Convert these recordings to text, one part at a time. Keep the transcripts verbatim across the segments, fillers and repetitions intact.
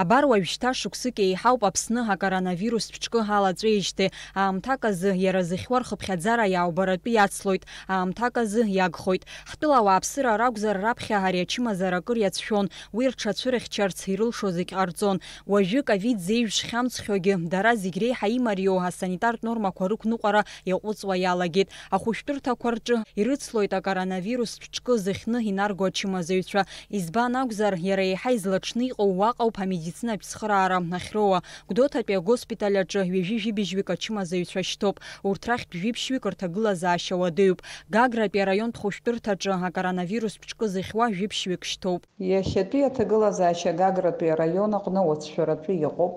Абар уажәшьҭа шықәсык еиҳауп Аԥсны акоронавирустә ҿкы алаҵәеижьҭеи, аамҭак азы иара зыхьуа рхыԥхьаӡара иаубаратәы иацлоит, аамҭак азы иагхоит. Ҳтәыла ауааԥсыра ракәзар, раԥхьа ари ачымазара акыр иацәшәон, уи рҽацәырыхьчарц ирылшо зегь ҟарҵон. Уажәы ковид зеижә шхьамҵхьоугьы, дара зегь реиҳа имариоу асанитартә нормақәа рықәныҟәара иаҟәыҵуа иалагеит. Ахәышәтәырҭақәа рҿы ирыцлоит акоронавирустә ҿкы зыхьны инарго ачымазаҩцәа. Избан акәзар, иара еиҳа излаҽны иҟоу уаҟоуп амедицинатә цхыраара ахьроуа. Гәдоуҭатәи агоспиталь аҿы ҩажәи жәибжьҩык ачымазаҩцәа шьҭоуп. Урҭ рахьтә жәиԥшьҩык рҭагылазаашьа уадаҩуп. Гагратәи араионтә хәышәтәырҭаҿы акоронавирустә ҿкы зыхьуа жәиԥшьҩык шьҭоуп. Иахьатәи аҭагылазаашьа Гагратәи араион аҟны уацәшәаратәы иҟоуп.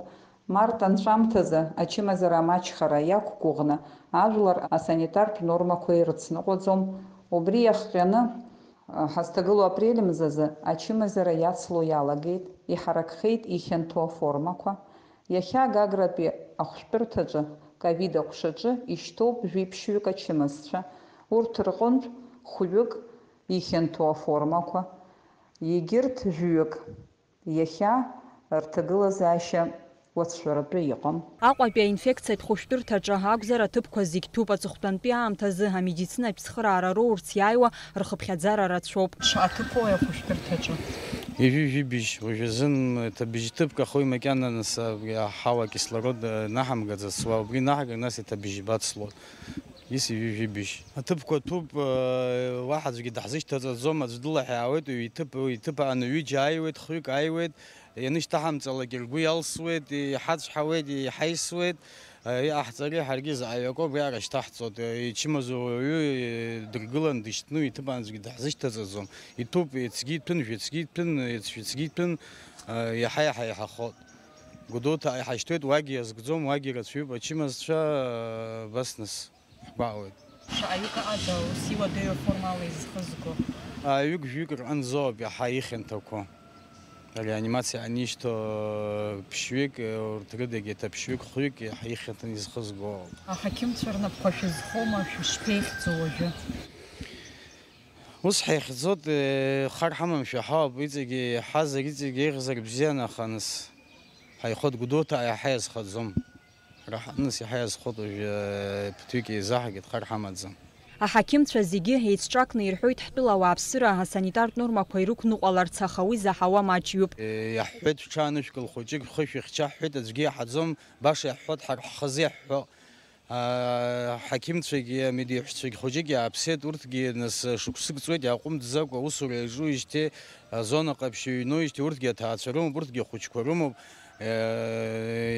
Март анҵәамҭазы ачымазара амаҷхара иақәгәыӷны, ажәлар асанитартә нормақәа ирыцныҟәаӡом. Убри иахҟьаны, ҳазҭагылоу апрель мзазы ачымазара иацло иалагеит, иҳаракхеит ихьанҭоу аформақәа. Иахьа Гагратәи ахәшәтәырҭаҿы ковид аҟәшаҿы ишьҭоуп жәиԥшьҩык ачымазцәа, урҭ рҟынтә хәҩык ихьанҭоу аформақәа, егьырҭ жәҩык иахьа рҭагылазаашьа уацәшәаратәы иҟам. Аҟәатәи аинфекциатә хәышәтәырҭаҿы акәзар, аҭыԥқәа зегь ҭәуп. Аҵыхәтәантәи аамҭазы амедицинатә цхыраара роурц иааиуа рхыԥхьаӡара рацәоуп. Шаҟа ҭыԥ ыҟоуи ахәышәтәырҭаҿы? Ҩажәи жәибжь, уажәазын ҭабыжь ҭыԥк ахы макьана нас, абри аҳауа акислород, э, наҳамгаӡац, уа убри наҳгар, нас иҭабыжь бацлоит. Ис ҩажәи жәибжь. Аҭыԥқәа ҭәуп, э, уаҳа аӡәгьы даҳзышьҭаҵаӡом, аӡә дылаҳәаауеит, уи иҭыԥ, уи иҭыԥ ааны ҩыџьа ааиуеит, хҩык ааиуеит, ианышьҭаҳамҵалак ргәы иалсуеит, иҳацәҳауеит, иҳаисуеит, э, иҟаҳҵари ҳаргьы заҟаҩ акоуп, уи ара шьҭаҳҵоит, э, ичымазу ауаҩы, э, дыргылан дышьҭны уи иҭыԥ аӡәгьы даҳзышьҭаҵаӡом. Иҭәуп, ецгьы иҭәын, жәацгьы иҭәын, ецшәацгьы иҭәын, э, иаҳа, иаҳа еиҳахоит. Гәдоуҭа иҳашьҭуеит, уагьы иазкӡом, уагьы рацәаҩуп, ачымазцәа, э, абас нас. Ҳгәаауеит. Шаҟаҩык аҟада ус иуадаҩу аформала изхызго? Ааҩык-жәҩык рҟынӡоуп иаҳа ихьанҭақәоу. Ареанимациа анишьҭо ԥшьҩык, урҭ рыдагьы ҭаԥшьҩык, хәҩык иаҳа ихьанҭаны изхызго. Аҳақьымцәа рнапқәа шәызхоума, шәышԥеихьӡо уажәы? Ус ҳаихьӡоит, хар ҳамамшәа ҳауп, иҵегьы иаҳазар, иҵегьы еиӷьзар бзиан, аха нас ҳаихоит, Гәдоуҭа иаҳа иазхаӡом. Раҳ-, нас иаҳа иазхоит уажәы, ԥыҭҩык еизаҳгеит, хар ҳамаӡам. Аҳақьымцәа зегьы еицҿакны ирҳәоит ҳтәыла ауааԥсыра асанитартә нормақәа ирықәныҟәаларц, аха уи заҳауа маҷҩуп. Иаҳҳәеит, шәҽаанышәкыл, хәыҷык шәхы шәыхьча ҳҳәеит, аӡәгьы иаҳаӡом, баша иаҳҳәоит, ҳара ҳхазы иаҳҳәо. Аҳақьымцәагьы, амедеиҳәшьцәагьы хәыҷык иааԥсеит, урҭгьы нас шықәсык ҵуеит иааҟәымҵӡакәа аусура иаҿуижьҭеи, азона ҟаԥшь иҩноижьҭеи, урҭгьы аҭаацәа рымоуп, урҭгьы ахәыҷқәа рымоуп,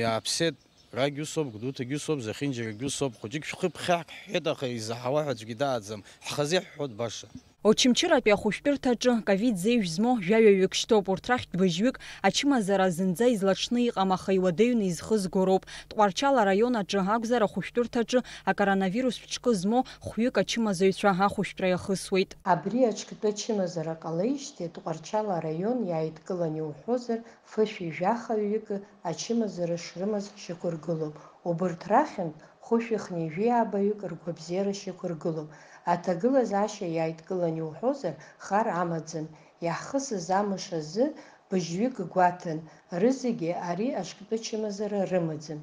иааԥсеит. Рагь усоуп, Гәдоуҭагь усоуп, зехьынџьарагь усоуп, хәыҷык шәхы ԥхьак ҳҳәеит, аха изаҳауа ҳәа аӡәгьы дааӡам, ҳхазы иаҳҳәоит баша. Очамчыратәи ахәышәтәырҭаҿы ковид зеижә змоу жәаҩаҩык шьҭоуп, урҭ рахьтә быжьҩык ачымазара зынӡа излаҽны иҟам, аха иуадаҩны изхызго роуп. Тҟәарчал араион аҿы акәзар, ахәышәтәырҭаҿы акоронавирус ҿкы змоу хәҩык ачымазаҩцәа ахәышәтәра иахысуеит. Абри аҿкы ачымазара ҟалеижьҭеи Тҟәарчал араион иааидкылан иуҳәозар, фышәи жәаха ҩык ачымазара шрымаз шьақәыргылоуп. Убырҭ рахьынтә хәышәи хни жәи аабаҩык ргәабзиара шьақәыргылоуп. Аҭагылазаашьа иааидкылан иуҳәозар, хар амаӡам. Иаҳхысыз амш азы быжьҩык гәаҭан, рызегьы ари аҿкы чымазара рымаӡам.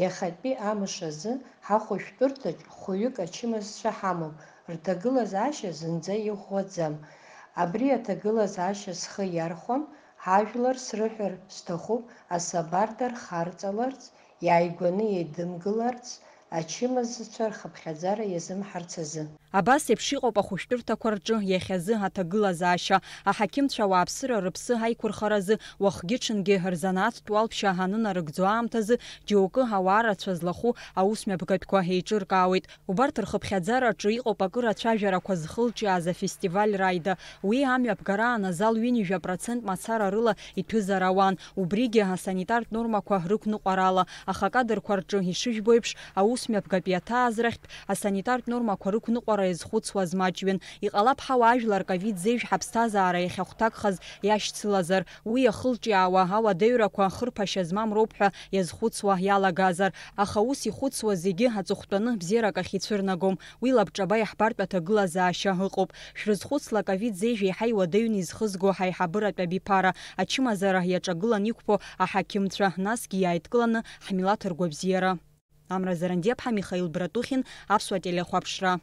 Иахьатәи амш азы ҳахәышәтәырҭаҿ хәҩык ачымазцәа ҳамоуп, рҭагылазаашьа зынӡа иӷәӷәаӡам. Абри аҭагылазаашьа схы иархәан, ҳажәлар срыҳәар сҭахуп, асабарҭа рхарҵаларц, иааигәаны еидымгыларц, ачымазцәа рхыԥхьаӡара иазымҳарц азы. Абас еиԥш иҟоуп ахәышәтәырҭақәа рҿы иахьазы аҭагылазаашьа. Аҳақьымцәа ауааԥсыра рыԥсы аиқәырхаразы уахгьы-ҽынгьы рзанааҭтә уалԥшьа анынарыгӡо аамҭазы џьоукы ауаа рацәа злахәу аусмҩаԥгатәқәа еиҿыркаауеит. Убарҭ рхыԥхьаӡараҿы иҟоуп акыр ацәажәарақәа зхылҿиааз афестиваль Раида. Уи амҩаԥгараан азал ҩынҩажәа процент мацара рыла иҭәызар ауан. Убригьы асанитартә нормақәа рықәныҟәарала, аха акадрқәа рҿы ишыжәбо еиԥш, аус Мҩаԥгатәи аҭаазрахьтә асанитартә нормақәа рықәныҟәара иазхәыцуаз маҷҩын. Иҟалап, ҳауаажәлар ковид зеижә ҳаԥсҭазаара иахьахәҭакхаз иашьцылазар, уи иахылҿиаауа ауадаҩрақәа хырԥашьа змам роуп ҳәа иазхәыцуа иалагазар. Аха ус ихәыцуа зегьы аҵыхәтәаны бзиарак ахь ицәырнагом. Уи лабҿаба иаҳбартә аҭагылазаашьа ыҟоуп. Шәрызхәыцла, ковид зеижә еиҳа иуадаҩны изхызго ҳаиҳабыратә абиԥара, ачымазара иаҿагылан иқәԥо аҳақьымцәа, насгьы иааидкыланы ҳмилаҭ ргәабзиара. Амра Зарандиаԥҳа, Михаил Братухин, Аԥсуа телехәаԥшра.